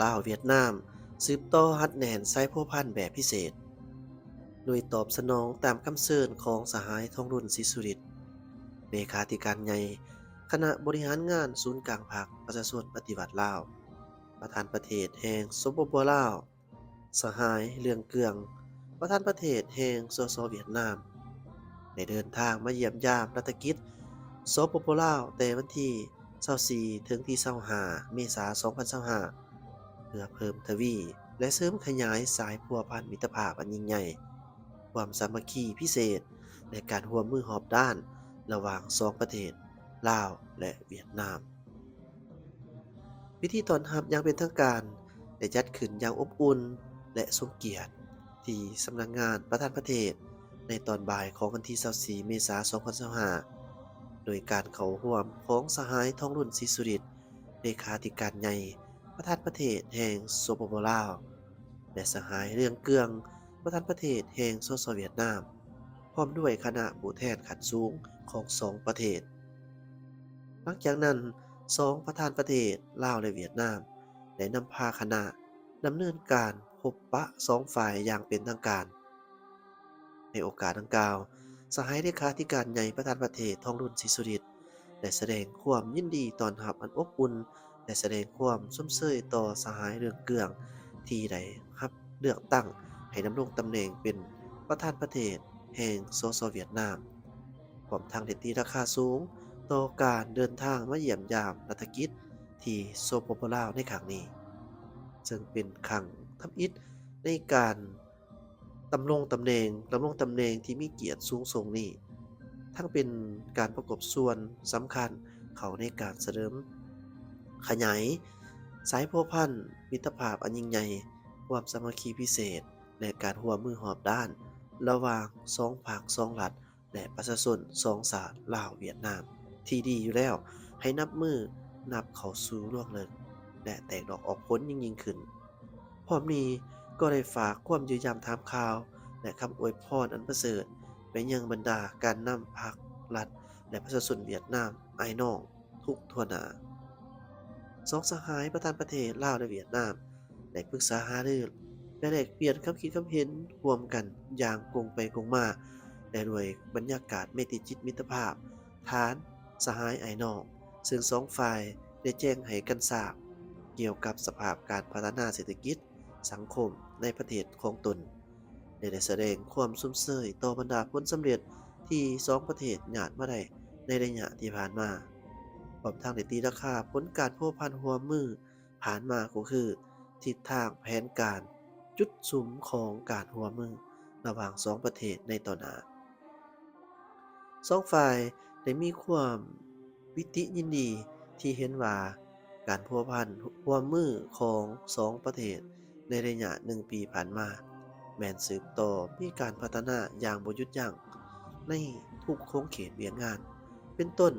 ລາວ-ຫວຽດນາມ ສືບຕໍ່ຮັດແໜ້ນສາຍພົວພັນແບບພິເສດ, ໂດຍຕອບສະໜອງຕາມຄຳເຊີນຂອງສະຫາຍ ທອງລຸນ ສີສຸລິດ ເລຂາທິການໃຫຍ່ຄະນະບໍລິຫານງານສູນກາງພັກປະຊາຊົນປະຕິວັດລາວ, ປະທານປະເທດແຫ່ງ ສປປ ລາວ, ສະຫາຍ ເລື່ອງເກືອງ ປະທານປະເທດແຫ່ງ ສສ ຫວຽດນາມ ໄດ້ເດີນທາງມາຢ້ຽມຢາມລັດຖະກິດ ສປປ ລາວ ແຕ່ວັນທີຊາວສີ່ ເຖິງທີຊາວຫ້າ ເມສາ ສອງພັນຊາວຫ້າ ເພື່ອເພີ່ມທະວີ ແລະ ເສີມຂະຫຍາຍສາຍພົວພັນມິດຕະພາບອັນຍິ່ງໃຫຍ່, ຄວາມສາມັກຄີພິເສດ ແລະ ການຮ່ວມມືຮອບດ້ານລະຫວ່າງສອງປະເທດ ລາວ ແລະ ຫວຽດນາມ. ພິທີຕ້ອນຮັບຢ່າງເປັນທາງການໄດ້ຈັດຂຶ້ນຢ່າງອົບອຸ່ນ ແລະ ຊົງກຽດ ທີ່ສຳນັກງານປະທານປະເທດ ໃນຕອນບ່າຍຂອງວັນທີຊາວສີ່ ເມສາ ສອງພັນຊາວຫ້າ ໂດຍການເຂົ້າຮ່ວມຂອງສະຫາຍ ທອງລຸນ ສີສຸລິດ ເລຂາທິການໃຫຍ່ ປະທານປະເທດແຫ່ງ ສປປ ລາວ ແລະ ສະຫາຍ ເລື່ອງເກືອງ ປະທານປະເທດແຫ່ງ ສສ ຫວຽດນາມ ພ້ອມດ້ວຍຄະນະຜູ້ແທນຂັ້ນສູງຂອງສອງປະເທດ. ຫຼັງຈາກນັ້ນ, ສອງປະທານປະເທດ ລາວ ແລະ ຫວຽດນາມ ໄດ້ນຳພາຄະນະດຳເນີນການພົບປະສອງຝ່າຍຢ່າງເປັນທາງການ. ໃນໂອກາດດັ່ງກ່າວ, ສະຫາຍເລຂາທິການໃຫຍ່ປະທານປະເທດ ທອງລຸນ ສີສຸລິດ ໄດ້ສະແດງຄວາມຍິນດີຕ້ອນຮັບອັນອົບອຸ່ນ ແລະ ສະແດງຄວາມຊົມເຊີຍຕໍ່ສະຫາຍ ເລື່ອງເກືອງ ທີ່ໄດ້ຮັບເລືອກຕັ້ງໃຫ້ດຳລົງຕຳແໜ່ງເປັນປະທານປະເທດແຫ່ງ ສສ ຫວຽດນາມ, ພ້ອມທັງໄດ້ຕີລາຄາສູງຕໍ່ການເດີນທາງມາຢ້ຽມຢາມລັດຖະກິດທີ່ ສປປ ລາວ ໃນຄັ້ງນີ້, ເຊິ່ງເປັນຄັ້ງທຳອິດໃນການ ດຳລົງຕຳແໜ່ງ, ດຳລົງຕຳແໜ່ງທີ່ມີກຽດສູງສົ່ງນີ້, ທັງເປັນການປະກອບສ່ວນສຳຄັນເຂົ້າໃນການສະເຫຼີມຂະຫຍາຍສາຍພົວພັນມິດຕະພາບອັນຍິ່ງໃຫຍ່, ຄວາມສາມັກຄີພິເສດ ແລະ ການຮ່ວມມືຮອບດ້ານລະຫວ່າງສອງພັກສອງລັດ ແລະ ປະຊາຊົນສອງຊາດ ລາວ-ຫວຽດນາມ ທີ່ດີຢູ່ແລ້ວ ໃຫ້ນັບມື້ນັບເຂົ້າສູ່ລວງເລິກ ແລະ ແຕກດອກອອກຜົນຍິ່ງໆຂຶ້ນ. ພ້ອມນີ້ກໍໄດ້ຝາກຄວາມຢ້ຽມຢາມຖາມຂ່າວ ແລະ ຄຳອວຍພອນອັນປະເສີດໄປຍັງບັນດາການນຳພັກລັດ ແລະ ປະຊາຊົນຫວຽດນາມອ້າຍນ້ອງທຸກທົ່ວໜ້າ. ສອງສະຫາຍປະທານປະເທດລາວ ແລະ ຫວຽດນາມ ໄດ້ປຶກສາຫາລື ແລະ ແລກປ່ຽນຄຳຄິດຄຳເຫັນຮ່ວມກັນຢ່າງກົງໄປກົງມາ ແລະ ດ້ວຍບັນຍາກາດເມດຕີຈິດມິດຕະພາບ ທ່ານສະຫາຍອ້າຍນ້ອງ ເຊິ່ງສອງຝ່າຍໄດ້ແຈ້ງໃຫ້ກັນຊາບກ່ຽວກັບສະພາບການພັດທະນາເສດຖະກິດ ສັງຄົມໃນປະເທດຂອງຕົນ ແລະ ໄດ້ສະແດງຄວາມຊົມເຊີຍຕໍ່ບັນດາຜົນສຳເລັດທີ່ສອງປະເທດຍາດມາໄດ້ໃນໄລຍະທີ່ຜ່ານມາ, ພ້ອມທັງໄດ້ຕີລາຄາຜົນການພົວພັນຮ່ວມມືຜ່ານມາ ກໍຄືທິດທາງແຜນການຈຸດສຸມຂອງການຮ່ວມມືລະຫວ່າງສອງປະເທດໃນຕໍ່ໜ້າ. ສອງຝ່າຍໄດ້ມີຄວາມປິຕິຍິນດີທີ່ເຫັນວ່າການພົວພັນຮ່ວມມືຂອງສອງປະເທດໃນໄລຍະໜຶ່ງປີຜ່ານມາ ແມ່ນສືບຕໍ່ມີການພັດທະນາຢ່າງບໍ່ຢຸດຢັ້ງໃນທຸກຂົງເຂດວຽກງານ ເປັນຕົ້ນ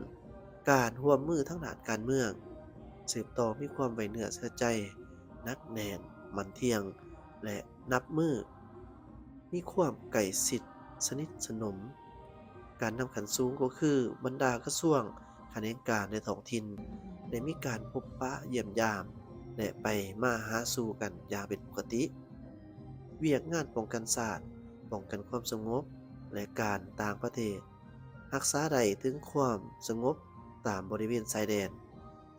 ການຮ່ວມມືທາງດ້ານການເມືອງ, ສືບຕໍ່ມີຄວາມໄວ້ເນື້ອເຊື່ອໃຈໜັກແໜ້ນໝັ້ນທ່ຽງ ແລະ ນັບມື້ ມີຄວາມໃກ້ຊິດສະໜິດສະໜົມ. ການນຳຂັ້ນສູງກໍຄືບັນດາກະຊວງ, ຂະແໜງການ ແລະ ທ້ອງຖິ່ນ ໄດ້ມີການພົບປະຢ້ຽມຢາມ ແລະ ໄປມາຫາສູ່ກັນຢ່າງເປັນປົກກະຕິ. ວຽກງານປ້ອງກັນຊາດ, ປ້ອງກັນຄວາມສະຫງົບ ແລະ ການຕ່າງປະເທດ ຮັກສາໄດ້ເຖິງຄວາມສະຫງົບຕາມບໍລິເວນຊາຍແດນ,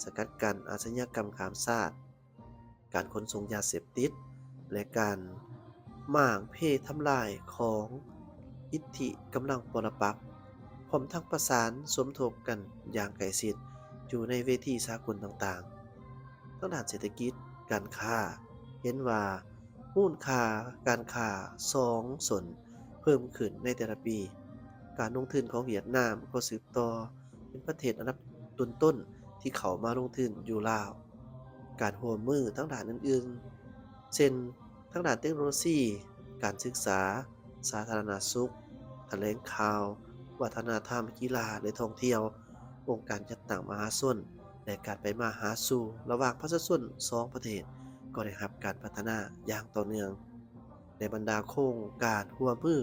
ສະກັດກັ້ນອາຊະຍາກຳຂ້າມຊາດ, ການຂົນສົ່ງຢາເສບຕິດ ແລະ ການມ້າງເພທຳລາຍຂອງອິດທິກຳລັງປໍລະປັກ, ພ້ອມທັງປະສານສົມທົບກັນຢ່າງໃກ້ຊິດຢູ່ໃນເວທີສາກົນຕ່າງໆ. ທາງດ້ານເສດຖະກິດ, ການຄ້າ, ເຫັນວ່າມູນຄ່າການຄ້າສອງຊົນເພີ່ມຂຶ້ນໃນແຕ່ລະປີ. ການລົງທຶນຂອງຫວຽດນາມກໍສືບຕໍ່ ເປັນປະເທດອັນດັບຕົ້ນໆທີ່ເຂົ້າມາລົງທຶນຢູ່ລາວ. ການຮ່ວມມືທາງດ້ານອື່ນໆ ເຊັ່ນ ທາງດ້ານເຕັກໂນໂລຊີ, ການສຶກສາ, ສາທາລະນະສຸກ, ຖະແຫຼງຂ່າວ, ວັດທະນະທຳ, ກິລາ ແລະ ທ່ອງທ່ຽວ, ອົງການຈັດຕັ້ງມະຫາຊົນ ແລະ ການໄປມາຫາສູ່ລະຫວ່າງປະຊາຊົນສອງປະເທດ ກໍໄດ້ຮັບການພັດທະນາຢ່າງຕໍ່ເນື່ອງ. ໃນບັນດາໂຄງການຮ່ວມມື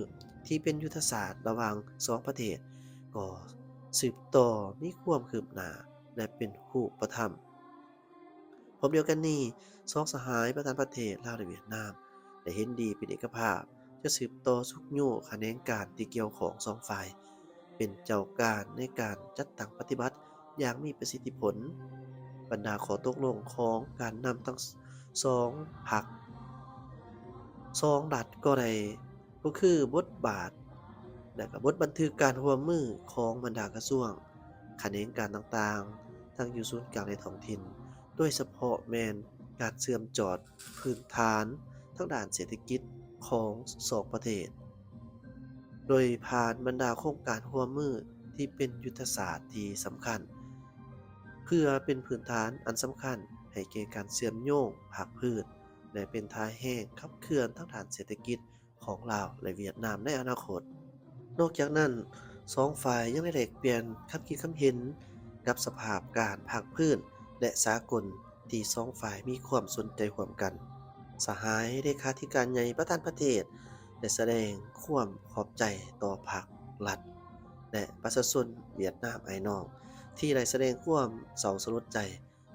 ທີ່ເປັນຍຸດທະສາດລະຫວ່າງສອງປະເທດ ກໍສືບຕໍ່ມີຄວາມຄືບໜ້າ ແລະ ເປັນຮູບປະທຳ. ພ້ອມດຽວກັນນີ້, ສອງສະຫາຍປະທານປະເທດລາວ ແລະ ຫວຽດນາມ ໄດ້ເຫັນດີເປັນເອກະພາບ ຈະສືບຕໍ່ຊຸກຍູ້ຂະແໜງການທີ່ກ່ຽວຂ້ອງສອງຝ່າຍ ເປັນເຈົ້າການໃນການຈັດຕັ້ງປະຕິບັດຢ່າງມີປະສິດທິຜົນ. ບັນດາຂໍ້ຕົກລົງຂອງການນຳທັງສອງພັກ ສອງລັດກໍໄດ້ ກໍຄືບົດບາດ ແລະ ກະບົດບັນທຶກການຮ່ວມມືຂອງບັນດາກະຊວງ, ຂະແໜງການຕ່າງໆ ທັງຢູ່ສູນກາງ ແລະ ທ້ອງຖິ່ນ, ໂດຍສະເພາະແມ່ນການເຊື່ອມຈອດພື້ນຖານທາງດ້ານເສດຖະກິດຂອງສອງປະເທດ ໂດຍຜ່ານບັນດາໂຄງການຮ່ວມມືທີ່ເປັນຍຸດທະສາດທີ່ສຳຄັນ ເພື່ອເປັນພື້ນຖານອັນສຳຄັນໃຫ້ແກ່ການເຊື່ອມໂຍງພາກພື້ນ ແລະ ເປັນທ່າແຮງຂັບເຄື່ອນທາງດ້ານເສດຖະກິດ ຂອງລາວ ແລະ ຫວຽດນາມໃນອະນາຄົດ. ນອກຈາກນັ້ນ, ສອງຝ່າຍຍັງໄດ້ແລກປ່ຽນຄຳຄິດຄຳເຫັນກັບສະພາບການພາກພື້ນ ແລະ ສາກົນທີ່ສອງຝ່າຍມີຄວາມສົນໃຈຮ່ວມກັນ. ສະຫາຍເລຂາທິການໃຫຍ່ປະທານປະເທດ ໄດ້ສະແດງຄວາມຂອບໃຈຕໍ່ພັກ, ລັດ ແລະ ປະຊາຊົນຫວຽດນາມອ້າຍນ້ອງ ທີ່ໄດ້ສະແດງຄວາມເສົ້າສະຫຼົດໃຈ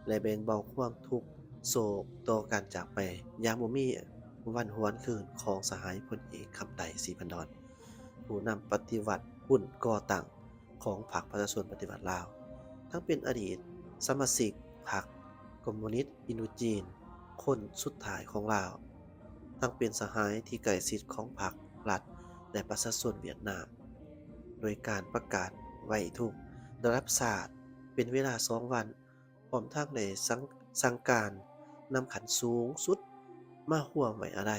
ແລະ ແບ່ງເບົາຄວາມທຸກໂສກຕໍ່ການຈາກໄປຢ່າງບໍ່ມີວັນຫວນຄືນຂອງສະຫາຍພົນເອກ ຄຳໄຕ ສີພັນດອນ ຜູ້ນຳປະຕິວັດຮຸ່ນກໍ່ຕັ້ງຂອງພັກປະຊາຊົນປະຕິວັດລາວ, ທັງເປັນອະດີດສະມາຊິກພັກຄອມມູນິດອິນໂດຈີນຄົນສຸດທ້າຍຂອງລາວ, ທັງເປັນສະຫາຍທີ່ໃກ້ຊິດຂອງພັກ, ລັດ ແລະ ປະຊາຊົນຫວຽດນາມ, ໂດຍການປະກາດໄວ້ທຸກລະດັບຊາດເປັນເວລາສອງວັນ ພ້ອມທັງໄດ້ສັ່ງ ສັ່ງການນຳຂັ້ນສູງສຸດມາຮ່ວມໄວ້ອາໄລ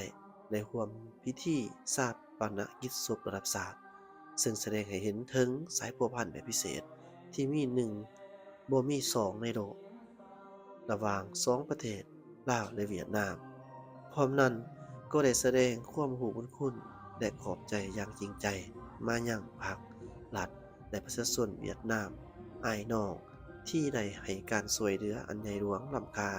ແລະ ຮ່ວມພິທີຊາປະນະກິດສົບລະດັບຊາດ, ເຊິ່ງສະແດງໃຫ້ເຫັນເຖິງສາຍພົວພັນແບບພິເສດທີ່ມີໜຶ່ງບໍ່ມີສອງໃນໂລກ ລະຫວ່າງສອງປະເທດ ລາວ ແລະ ຫວຽດນາມ. ພ້ອມນັ້ນກໍໄດ້ສະແດງຄວາມຮູ້ບຸນຄຸນ ແລະ ຂອບໃຈຢ່າງຈິງໃຈມາຍັງພັກ, ລັດ ແລະ ປະຊາຊົນຫວຽດນາມອ້າຍນ້ອງ ທີ່ໄດ້ໃຫ້ການຊ່ວຍເຫຼືອອັນໃຫຍ່ຫຼວງ, ລ້ຳຄ່າ,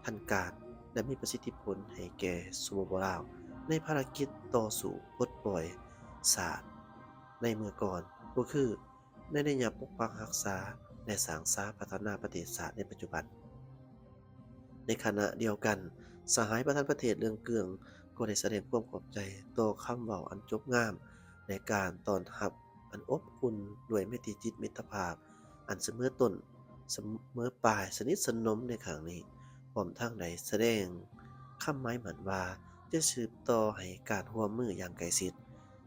ທັນການ ແລະ ມີປະສິດທິຜົນໃຫ້ແກ່ ສປປ ລາວ ໃນພາລະກິດຕໍ່ສູ້ປົດປ່ອຍຊາດໃນເມື່ອກ່ອນ, ກໍຄື ໃນໄລຍະປົກປັກຮັກສາ ແລະ ສ້າງສາພັດທະນາປະເທດຊາດໃນປັດຈຸບັນ. ໃນຂະນະດຽວກັນ, ສະຫາຍປະທານປະເທດເລື່ອງເກືອງ ກໍໄດ້ສະແດງຄວາມຂອບໃຈຕໍ່ຄຳເວົ້າອັນຈົບງາມ ແລະ ການຕ້ອນຮັບອັນອົບອຸ່ນດ້ວຍແມດຕຣີຈິດມິດຕະພາບອັນສະເໝີຕົ້ນ ສະເໝີປາຍ ສະໜິດສະໜົມໃນຄັ້ງນີ້, ພ້ອມທັງໄດ້ສະແດງຄຳໝາຍໝັ້ນວ່າຈະສືບຕໍ່ໃຫ້ການຮ່ວມມືຢ່າງໃກ້ຊິດ,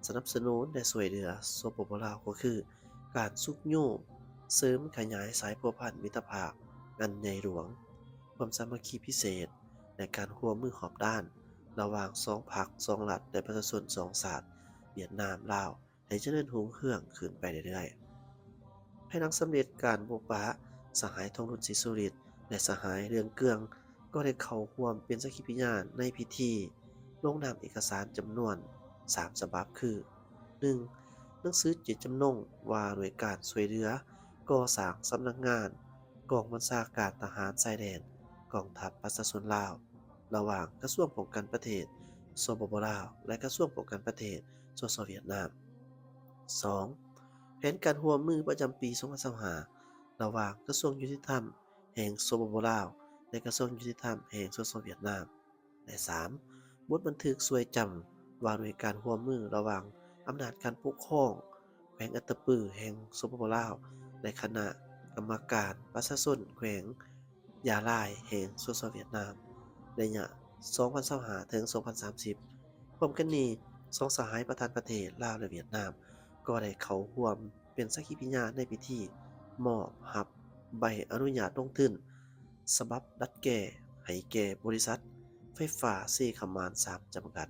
ສະໜັບສະໜູນ ແລະ ຊ່ວຍເຫຼືອ ສປປ ລາວ ກໍຄື ການຊຸກຍູ້ເສີມຂະຫຍາຍສາຍພົວພັນມິດຕະພາບອັນໃຫຍ່ຫຼວງ, ຄວາມສາມັກຄີພິເສດ ແລະ ການຮ່ວມມືຮອບດ້ານ ລະຫວ່າງສອງພັກ, ສອງລັດ ແລະ ປະຊາຊົນສອງຊາດ ຫວຽດນາມ, ລາວ ໃຫ້ຈະເລີນຮຸ່ງເຮືອງຂຶ້ນໄປເລື້ອຍໆ. ພາຍຫຼັງສຳເລັດການພົບປະ, ສະຫາຍ ທອງລຸນ ສີສຸລິດ ແລະ ສະຫາຍ ເລື່ອງເກືອງ ກໍໄດ້ເຂົ້າຮ່ວມເປັນສັກຂີພະຍານໃນພິທີລົງນາມເອກະສານຈຳນວນສາມສະບັບ ຄື ໜຶ່ງ ໜັງສືເຈດຈຳນົງວ່າດ້ວຍການຊ່ວຍເຫຼືອກໍ່ສ້າງສຳນັກງານກອງບັນຊາການທະຫານຊາຍແດນ ກອງທັບປະຊາຊົນລາວ ລະຫວ່າງກະຊວງປ້ອງກັນປະເທດ ສປປ ລາວ ແລະ ກະຊວງປ້ອງກັນປະເທດ ສສ ຫວຽດນາມ. ສອງ ແຜນການຮ່ວມມືປະຈຳປີສອງພັນຊາວຫ້າ ລະຫວ່າງກະຊວງຍຸຕິທຳແຫ່ງ ສປປ ລາວ ແລະ ກະຊວງຍຸຕິທຳແຫ່ງ ສສ ຫວຽດນາມ. ແລະ ສາມ ບົດບັນທຶກຊ່ວຍຈຳວ່າດ້ວຍການຮ່ວມມືລະຫວ່າງອຳນາດການປົກຄອງແຂວງອັດຕະປືແຫ່ງ ສປປ ລາວ ແລະ ຄະນະກຳມະການປະຊາຊົນແຂວງຢາລາຍແຫ່ງ ສສ ຫວຽດນາມ ໄລຍະສອງພັນຊາວຫ້າ ເຖິງ ສອງພັນສາມສິບ. ພ້ອມກັນນີ້, ສອງສະຫາຍປະທານປະເທດລາວ ແລະ ຫວຽດນາມ ກໍໄດ້ເຂົ້າຮ່ວມເປັນສັກຂີພິຍານໃນພິທີມອບຮັບໃບອະນຸຍາດລົງທຶນ ສະບັບດັດແກ້ໃຫ້ແກ່ບໍລິສັດໄຟຟ້າເຊຂະໝານສາມ ຈຳກັດ.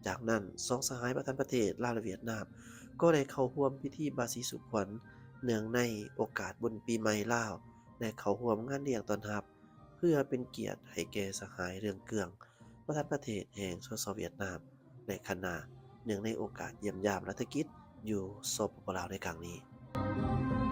ຈາກນັ້ນ, ສອງສະຫາຍປະທານປະເທດລາວ ແລະ ຫວຽດນາມ ກໍໄດ້ເຂົ້າຮ່ວມພິທີບາສີສູ່ຂວັນ ເນື່ອງໃນໂອກາດບຸນປີໃໝ່ລາວ ແລະ ເຂົ້າຮ່ວມງານລ້ຽງຕ້ອນຮັບ ເພື່ອເປັນກຽດໃຫ້ແກ່ສະຫາຍ ເລື່ອງເກືອງ ປະທານປະເທດແຫ່ງ ສສ ຫວຽດນາມ ແລະ ຄະນະ ເນື່ອງໃນໂອກາດຢ້ຽມຢາມລັດຖະກິດຢູ່ ສປປ ລາວ ໃນຄັ້ງນີ້. ໃ